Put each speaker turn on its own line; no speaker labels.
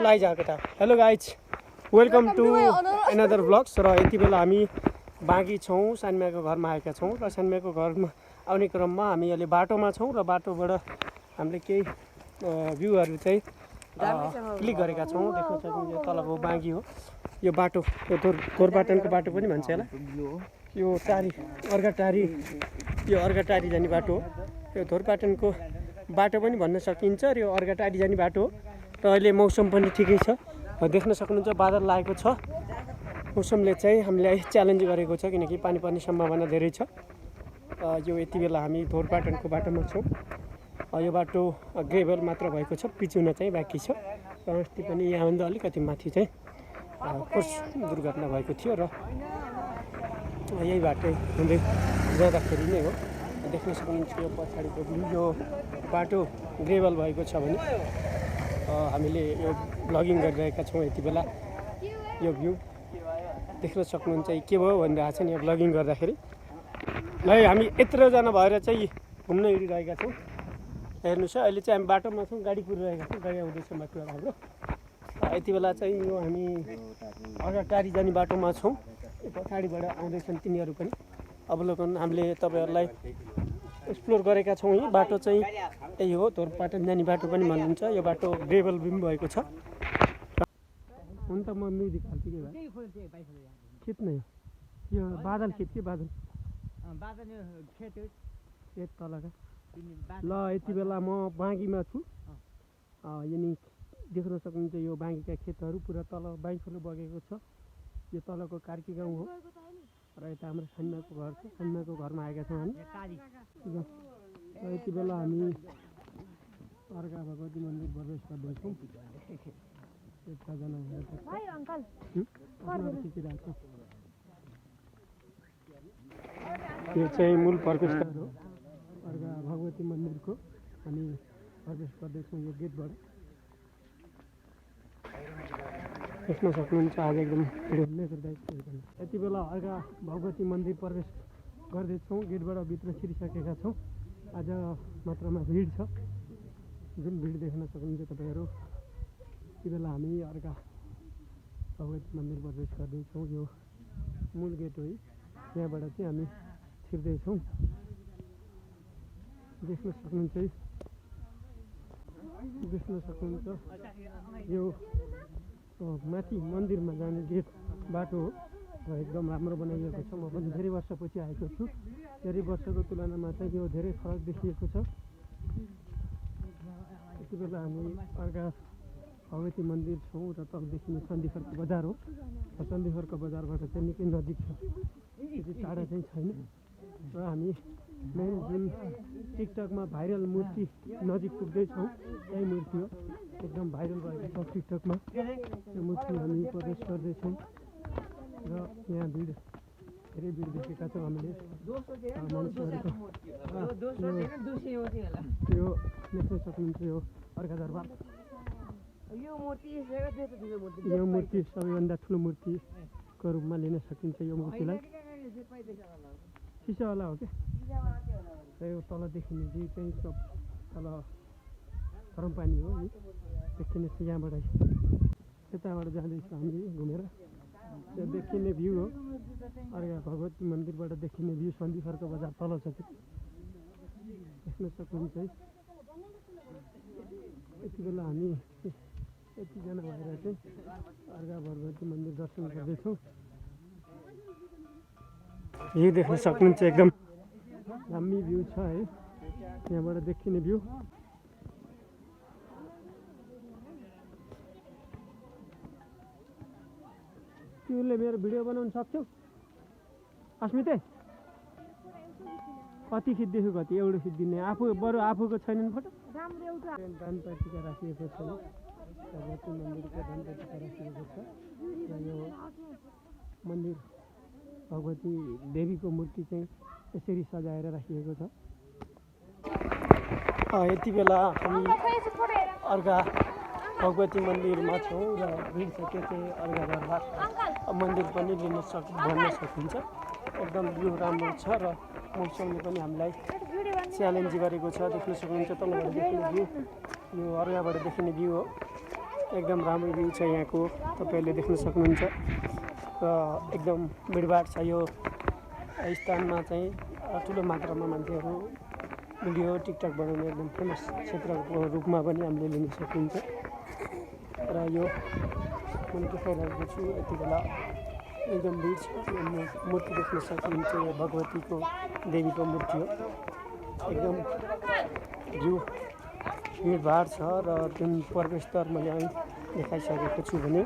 लाइ जा केटा hello guys welcome to another vlogs र यति बेला हामी बाँकी छौँ सानमाको घरमा आएका छौँ र सानमाको घरमा आउने क्रममा हामी अहिले बाटोमा छौँ र बाटोबाट हामीले केही भ्यूहरू चाहिँ क्लिक गरेका छौँ देख्न सक्नुहुन्छ यो तलको बाँकी हो यो बाटो यो थोरपाटनको बाटो पनि भन्छ यसलाई यो टारी अर्घाटारी यो अर्घाटारी जाने बाटो हो यो थोरपाटनको बाटो पनि भन्न सकिन्छ र यो अर्घाटारी जाने बाटो हो र अहिले मौसम पनि ठिकै छ देख्न सक्नुहुन्छ बादल लागेको छ मौसमले चाहिँ हामीलाई च्यालेन्ज गरेको छ किनकि पानी पर्ने सम्भावना धेरै छ यो यति बेला हामी थोरपाटनको बाटोमा छौँ यो बाटो ग्रेभल मात्र भएको छ पिच हुन चाहिँ बाँकी छ र अस्ति पनि यहाँभन्दा अलिकति माथि चाहिँ कोर्स दुर्घटना भएको थियो र यही बाटो हुँदै जाँदाखेरि नै हो देख्न सक्नुहुन्छ यो पछाडिको यो बाटो ग्रेभल भएको छ भने हामीले यो भ्लगिङ गरिरहेका छौँ यति बेला यो भ्यू देख्न सक्नुहुन्छ के भयो भनिरहेको छ नि यो भ्लगिङ गर्दाखेरि ल हामी यत्रोजना भएर चाहिँ घुम्न हिँडिरहेका छौँ हेर्नुहोस् है अहिले चाहिँ हामी बाटोमा छौँ गाडी कुरिरहेका छौँ गाडी आउँदैछ माथिबाट हाम्रो यति बेला चाहिँ यो हामी अर्घाटारी जाने बाटोमा छौँ पछाडिबाट आउँदैछन् तिनीहरू पनि अवलोकन हामीले तपाईँहरूलाई एक्सप्लोर गरेका छौँ यी बाटो चाहिँ यही हो थोरपाटन जाने बाटो पनि भन्नुहुन्छ यो बाटो ग्रेभल बिम भएको छ हुन त म म्युजिक हाल्छु के भाइ खेत नै यो बादल खेत के बादल खेत तलका ल यति बेला म बाँकीमा छु यिनी देख्न सक्नुहुन्छ यो बाँकीका खेतहरू पुरा तल बाइफलो बगेको छ यो तलको कार्की गाउँ हो र यता हाम्रो सान्माको घर छ सान्माको घरमा आएका छौँ हामी र यति बेला हामी अर्घा भगवती मन्दिर प्रवेश गर्दैछौँ यो चाहिँ मूल प्रवेशद्वार हो अर्घा भगवती मन्दिरको हामी प्रवेश गर्दैछौँ यो गेटबाट देख्न सक्नुहुन्छ आज एकदम यति बेला अर्घा भगवती मन्दिर प्रवेश गर्दैछौँ गेटबाट भित्र छिरिसकेका छौँ आज मात्रामा भिड छ जुन भिड देख्न सक्नुहुन्छ तपाईँहरू यति बेला हामी अर्घा भगवती मन्दिर प्रवेश गर्दैछौँ यो मूल गेट हो यहाँबाट चाहिँ हामी छिर्दैछौँ देख्न सक्नुहुन्छ यो माथि मन्दिरमा जाने गेट बाटो हो र एकदम राम्रो बनाइएको छ म पनि धेरै वर्षपछि आएको छु धेरै वर्षको तुलनामा चाहिँ यो धेरै फरक देखिएको छ यति बेला हामी अर्घा भगवती मन्दिर छौँ र तलदेखि सन्धिखरको बजार हो र सन्धिखरको बजारबाट चाहिँ निकै नजिक छ त्यति टाढा चाहिँ छैन र हामी मेन जुन टिकटकमा भाइरल मूर्ति नजिक पुग्दैछौँ यही मूर्ति हो एकदम भाइरल भएको छ टिकटकमा यो मूर्ति हामी प्रवेश गर्दैछौँ र यहाँ भिड धेरै भिड देखेका छौँ हामीले मानिसहरूको यो देख्न सक्नुहुन्छ यो अर्घा दरबार यो मूर्ति सबैभन्दा ठुलो मूर्तिको रूपमा लिन सकिन्छ यो मूर्तिलाई सिसावाला हो क्या र यो तल देखिने भ्यू चाहिँ सब तल गरम पानी हो है देखिने चाहिँ यहाँबाट यताबाट जाँदैछ हामी घुमेर यो देखिने भ्यू हो अर्घा भगवती मन्दिरबाट देखिने भ्यू सन्धिखरको बजार तल छ देख्न सक्नुहुन्छ है यति बेला हामी यतिजना भएर चाहिँ अर्घा भगवती मन्दिर दर्शन गर्दैछौँ यही देख्न सक्नुहुन्छ एकदम दामी भ्यू छ है यहाँबाट देखिने भ्यू तिमीले मेरो भिडियो बनाउन सक्छौ अस्मिते कति खिच्दैछु कति एउटा खिच्दिने आफू बरु आफूको छैनन् फोटो दानपेटिका राखिएको छ भगवती मन्दिरको दानपेटिका राखिएको छ र यो मन्दिर भगवती देवीको मूर्ति चाहिँ यसरी सजाएर राखिएको छ यति बेला हामी अर्घा भगवती मन्दिरमा छौँ र भिड छ त्यो चाहिँ अर्घा दरबार मन्दिर पनि भन्न सकिन्छ एकदम भ्यू राम्रो छ र मौसमले पनि हामीलाई च्यालेन्ज गरेको छ देख्न सक्नुहुन्छ तलबाट देखिने भ्यू यो अर्घाबाट देखिने भ्यू हो एकदम राम्रो भ्यू छ यहाँको, तपाईँहरूले देख्न सक्नुहुन्छ र एकदम भिडभाड छ यो स्थानमा चाहिँ। ठुलो मात्रामा मान्छेहरू भिडियो टिकटक बनाउने एकदम फेमस क्षेत्रको रूपमा पनि हामीले लिन सकिन्छ। र यो मैले देखाइरहेको छु यति बेला एकदम भिड छ। मूर्ति देख्न सकिन्छ, यो भगवतीको देवीको मूर्ति हो। एकदम भिडभाड छ र जुन प्रवेशद्वार मैले देखाइसकेको छु भने